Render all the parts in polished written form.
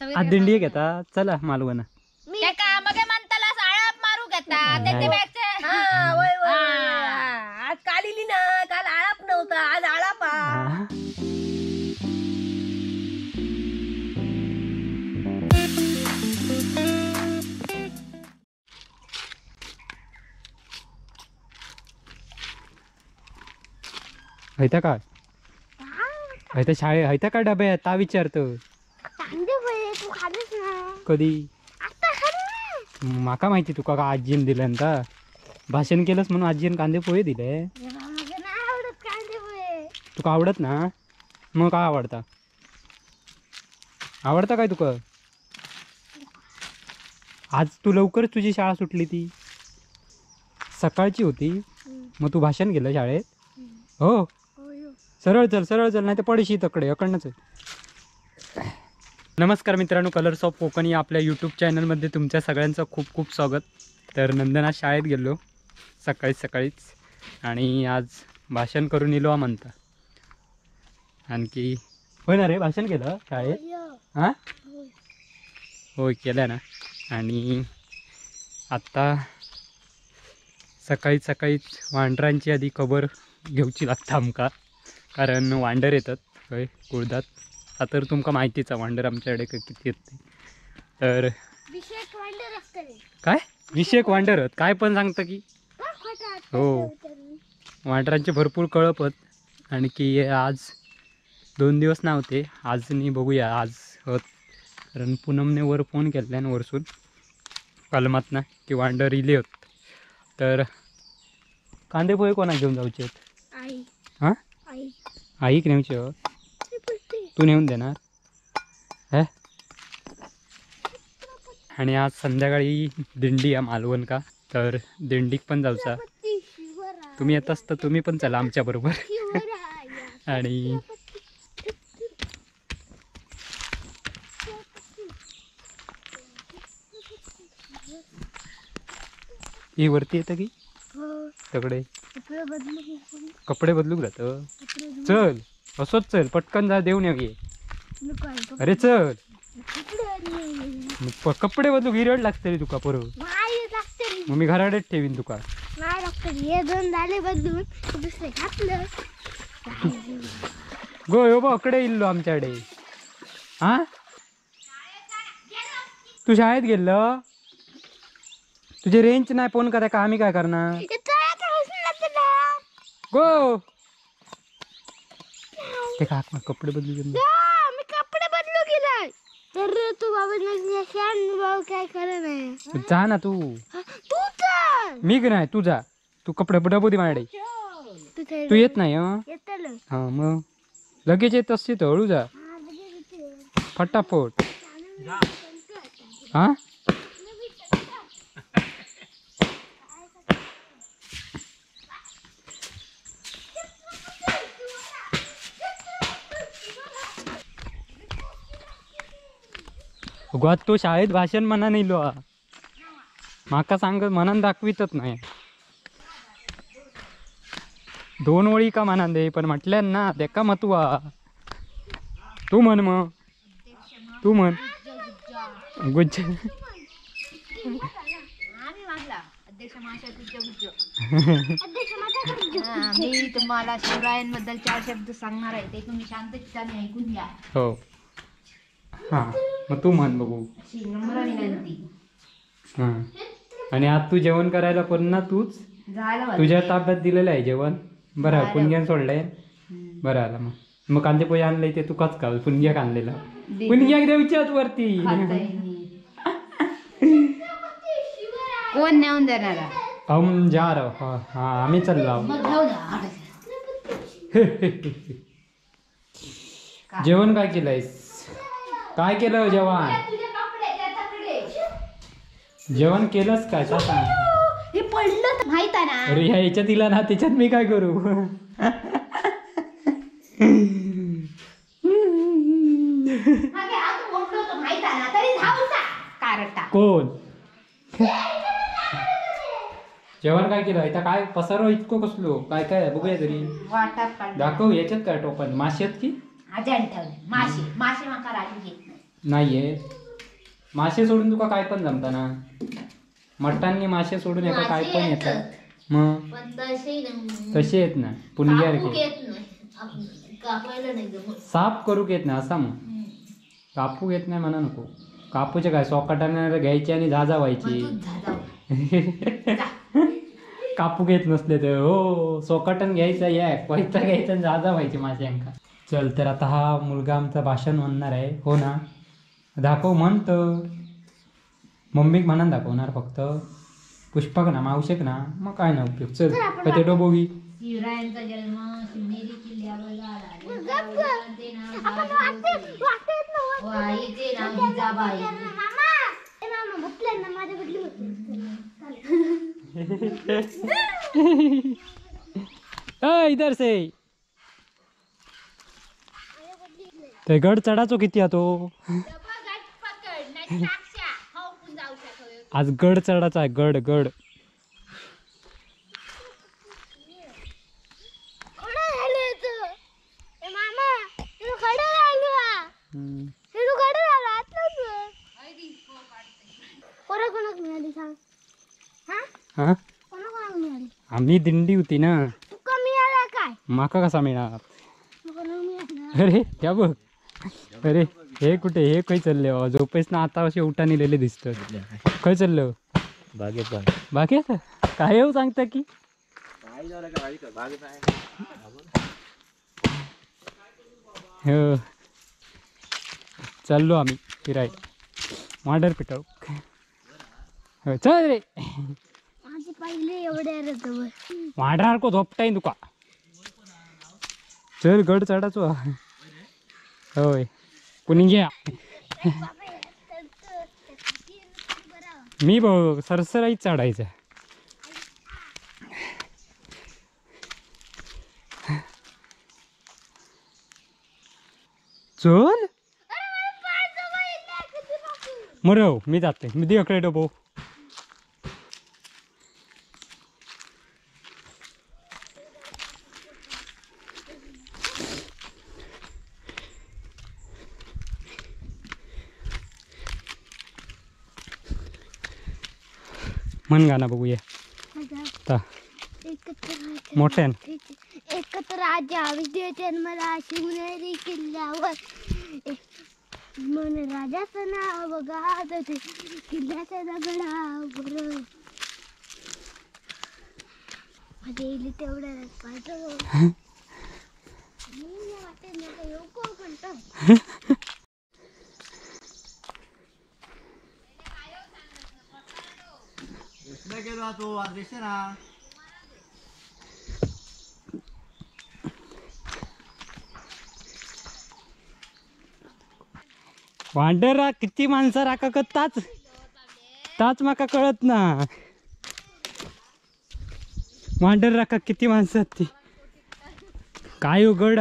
आज दिंडी घेता चला मालवण. आळाप मारू घेता. आज काल इली ना, काल आळाप नव्हता, आज आळाप. हयता काय हयता शाळे हयता काय डबे ता विचारतो. कधी माका माहिती तुका का आजीन दिलं का भाषण केलंस म्हणून आजीन कांदे पोहे दिले. तुका आवडत ना? मग काय आवडता? आवडता काय तुका? आज तू लवकरच तुझी शाळा सुटली, ती सकाळची होती, मग तू भाषण केलं शाळेत? हो सरळ चल सरळ चल, नाही तर पडशी तकडे अकडनंच. नमस्कार मित्रांनो, कलर्स ऑफ कोकण या आपल्या यूट्यूब चॅनलमध्ये तुमच्या सगळ्यांचं खूप खूप स्वागत. तर नंदना शाळेत गेलो सकाळी सकाळीच आणि आज भाषण करून इलो म्हणता. आणखी होय ना रे, भाषण केलं शाळेत? हां होय केलं ना. आणि आत्ता सकाळी सकाळीच वांडरांची आधी खबर घेवची लागता आमका, कारण वांडर येतात होय कुळदात. आता तर तुमका माहितीच आहे वांडर आमच्याकडे किती येत. तर काय विषयक वांडर आहेत काय पण सांगतं की हो, वांडरांचे भरपूर कळप आहेत. आणखी आज 2 दिवस नव्हते, आज नाही बघूया आज होत, कारण पूनमने वर फोन केला आणि वरसून कलमात ना की वांडर इले होत. तर कांदे पोहे कोणा घेऊन जाऊचे आहेत? हां आईक नेऊचे हो? तू नेऊन देणार हे? आणि आज संध्याकाळी दिंडी आहे मालवण का, तर दिंडीक पण जाऊचा. तुम्ही येत असता तुम्ही पण चला आमच्याबरोबर. आणि ही वरती येतं की तकडे कपडे बदलूक जातं? चल असोच चल पटकन जा, देऊन ये. अरे चल कपडे बदलू हिरड लागतली तुका परत, मग मी घराकडेच ठेवीन तुका. गो यो बकडे इल्लो आमच्याकडे. हा तू शाळेत गेलं, तुझे रेंज नाही, फोन करा का आम्ही काय करणार? गो ते का कपडे बदलू मी कपडे बदलू गेलाय. तर तू बाबा भाऊ काय खरं नाही. जा ना तू, तू चल. मी नाही, तू जा, तू कपडे डबो दे माझ्याकडे. तू येत नाही? हा मग लगेच येत असते तर हळू जा फटाफट. हा गोवात तो शाळेत भाषण म्हणा नाही लो, माका सांग मनान दाखवितच नाही. 2 ओळी का म्हणान दे, पण म्हटल्या ना देका मतवा. तू म्हण, मग तू म्हण गुज्ज. मी तुम्हाला शिवरायांबद्दल 4 शब्द सांगणार आहे, ते तुम्ही शांत चित्ताने ऐकून घ्या. हो हां मग तू म्हण बघू. हां आणि आज तू जेवण करायला पण ना तूच तुझ्या ताब्यात दिलेलं आहे जेवण. बरं पुणग्यान सोडलंय, बरं आला. मग मग कांदे पोहे आणले ते तुकाच का पुणग्याक आणलेला? पुणग्याक द्यायच्याच वरती कोण नेऊन देणार? हम जा रहा. हा आम्ही चाललो. जेवण काय केलंयस? काय केलं जेवण? जेवण केलंस काय सांग? हे पडलं माहित आहे ना. अरे ह्या याच्यात दिला ना, त्याच्यात मी काय करू? कोण जेवण काय केलं? इथं काय पसारो इतको कसलो काय काय बघूया तरी. दाखव याच्यात काय टोपण मासे आहेत की आजान ठेवले मासे मासे माका राजी घेत नाही. नाहीये मासे सोडून तुका काय पण जमता ना. मटणांनी मासे सोडून एका काय पण येतात मग तसे येत ना पुणग्यासारखे साफ करूक येत ना असा मग कापू येत नाही म्हणा नको. कापूचे काय सोकाटाने घ्यायची आणि झाजा व्हायची. कापू घेत नसले तर हो सोकाटन घ्यायचा या पैसा घ्यायचा आणि झाजा व्हायची माश्यांका. चल तर आता हा मुलगा आमचा भाषण म्हणणार आहे हो ना. दाखव म्हणत मम्मीक म्हणून दाखवणार फक्त पुष्पक ना मावशेक ना मग काय ना उपयोग. चल ते डोबोवी. शिवरायांचा जन्म शिवनेरी किल्ल्यावर झाला. आईचे नाव जिजाबाई. इधर से ते गड चढाचो किती हा तो. आज गड चढाचा आहे गड गड. आम्ही दिंडी होती ना. माका कसा मिळणार. अरे त्या बघ अरे हे कुठे हे खंय चालले बाबा झोपेस ना आता असे उठा नेलेले दिसत. खंय चाललं बागेत बागेत काय येऊ सांगता की हो चाललो आम्ही फिराय मांडर पिटाळू. हो चल रे मांडरासारखो झोपटाय तुका. चल गड चढाचो. होय कुणी घ्या मी बघ सरसराईत चढायचं. चल मरव मी जाते मी दिकडे डबो. म्हण गाणं बघूया मोठ्यान. एकत्र राजा विजय जन्मला शिवनेरी किल्ल्यावर मन राजाचं नाव गाजत किल्ल्याच्या दगडावर. माझे इली तेवढ्या पाहिजे. वांडरा किती माणसं राखा ताच ताच माका कळत ना. वांडर राखा किती माणसं ती काय उघड.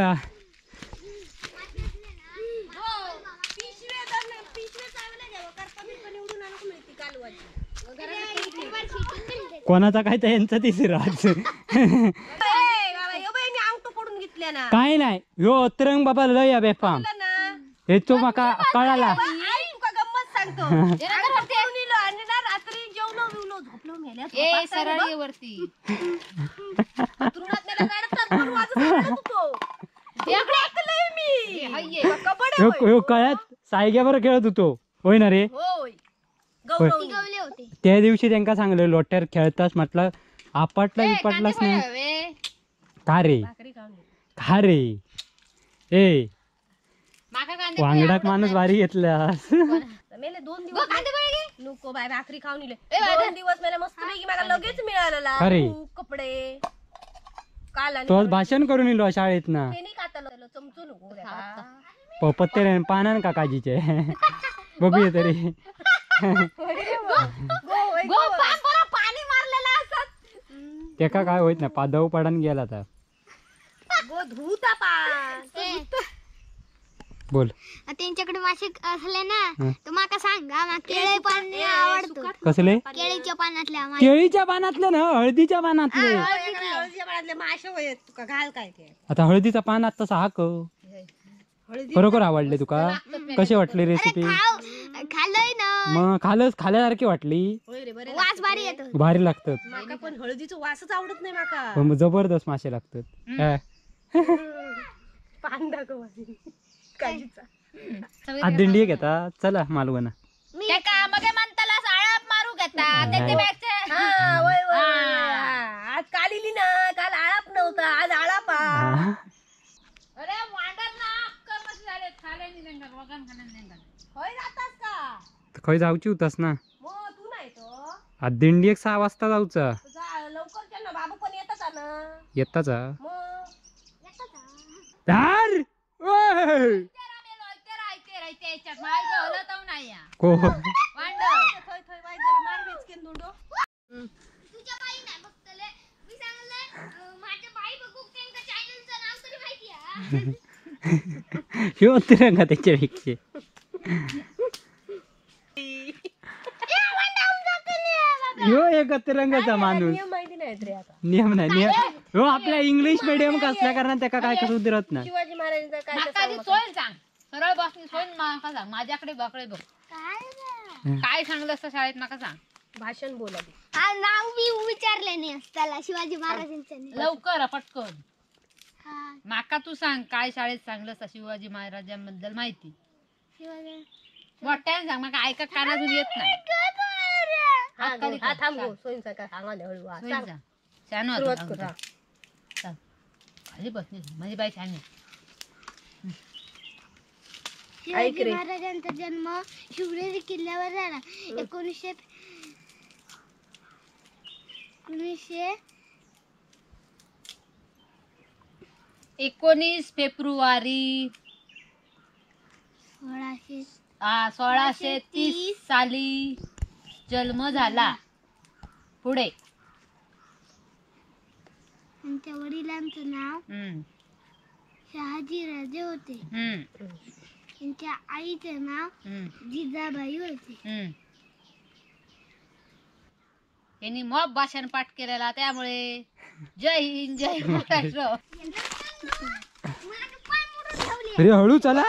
कोणाचा काय तर यांचा तिसराच काय नाही. ह्यो अतरंग बाबा लय बेफाम हे तो माका कळाला. कळ्यात सायग्यावर खेळत होतो होय ना रे. त्या दिवशी त्यांका सांगले लोट्यार खेळताच म्हटलं आपटला बिपटलाच नाही का रे का रे. ए वांगडाक माणूस भारी घेतला. 2 दिवस नको बाय भाकरी खाऊन इले 2 दिवस मला मस्त पैकी मला लगेच मिळालेला कपडे. काल तो भाषण करून इलो शाळेत ना. चमचो नको पत्ते पानान का काजीचे बघूया तरी. पाणी मारलेला असत त्याका काय होत ना पादव पडून गेला तर बोल. त्यांच्याकडे मासे असले ना तर माका सांगा मला केळे पान आवडतो. कसले? केळीच्या पानातल्या. केळीच्या पानातले ना हळदीच्या पानातले. हळदीच्या पानातले मासे होय तुका घाल काय ते. आता हळदीचा पान तसा हाक खरोखर आवडले तुका? कशी वाटली रेसिपी? खाल्लंय ना मग, खालच खाल्यासारखी वाटली. वास भारी येतो, भारी लागतात. माका पण हळदीचा वासच आवडत नाही माका. पण जबरदस्त मासे लागतात. पान दाखव काजीचा. आज दिंडी घेता, चला मालवण. आज काल इली ना, काल आळाप नव्हता, आज आळाप. अरे वांडर ना अक्कल कशी झाले खाल्यानी नाही वगन खाल्यानी नाही. होय जातास का? खय जाऊची होतास ना मग तू नाही तो. आज दिंडी एक 6 वाजता जाऊचा. लवकर चल ना, बाबू पण येताच ना. येताच मग धार को वांडर थोय थोय वाय जरा मार बेचकेन दोंडो. तुझ्या बाई नाही बघतले मी सांगले, माझ्या बाई बघू त्यांका चॅनलचं नाव तरी माहिती आहे. ह्यो तिरंगा त्याच्यापेक्षा. ह्यो एक तिरंगाचा माणूस. नियम माहिती नाही रे आता. नियम नाही, नियम हो आपल्या इंग्लिश मीडियम असल्या कारण त्याका काय कसं उतरत नाही. शिवाजी महाराजांचा काय सोयल सांग, सरळ बसून सोयल माका सांग, माझ्याकडे बकडे बघ काय सांगलं असतं शाळेत माका सांग. भाषण बोला. हा नाव बी विचारले नाही असताला शिवाजी महाराजांचं. लवकर पटकन माका तू सांग काय शाळेत सांगलं असतं शिवाजी महाराजांबद्दल माहिती. मोठ्याने सांग माका, ऐका कानातून येत नाही. हा थांब गो, सोयीन सांग सांगा हळू. सांग खाली बसली माझी बाई छान. शिवाजी महाराजांचा जन्म शिवनेरी किल्ल्यावर झाला 1900 19 फेब्रुवारी 1630 साली जन्म झाला. पुढे त्यांच्या वडिलांचं नाव शहाजी राजे होते. त्यांच्या आईचे नाव जिजाबाई होते. यांनी मॉब भाषण पाठ केलेला, त्यामुळे जय हिंद जय महाराष्ट्र. अरे हळू चला.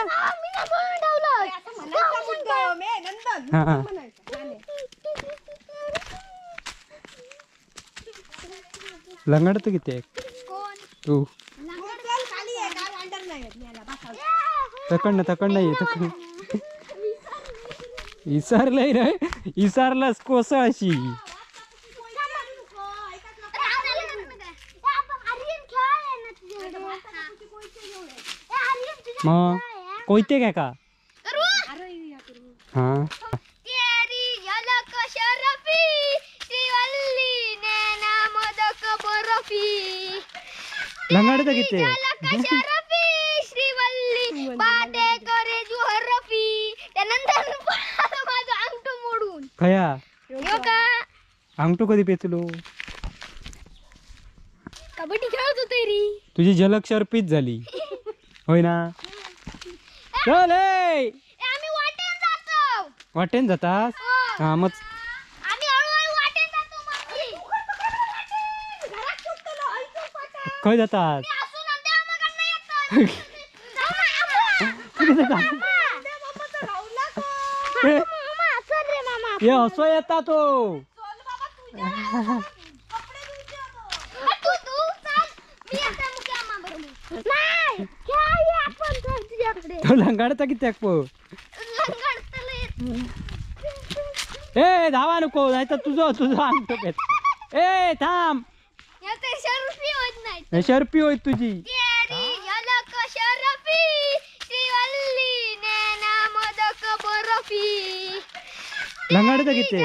लंगडत किती आहे तू? तकड तकड नाही तकड इसरलंय रे, इसरलंस कोसळ अशी. मग कोयते काय का? हा लंगडत किती खया अंगठो कधी पेचलो? कबड्डी खेळत होते रे. तुझी झलक शर्पीच झाली होय ना? चल आम्ही वाटेन जातो. वाटेन जातास? हा मग आम्ही हळूहळू वाटेन जातो. खय जातास? ये हसो येता तो. तो लंगाडता किती ए धावा नको, नाही तर तुझं तुझं अंगठो. ए थांब, शर्फी होत तुझी. लंगाडता किती?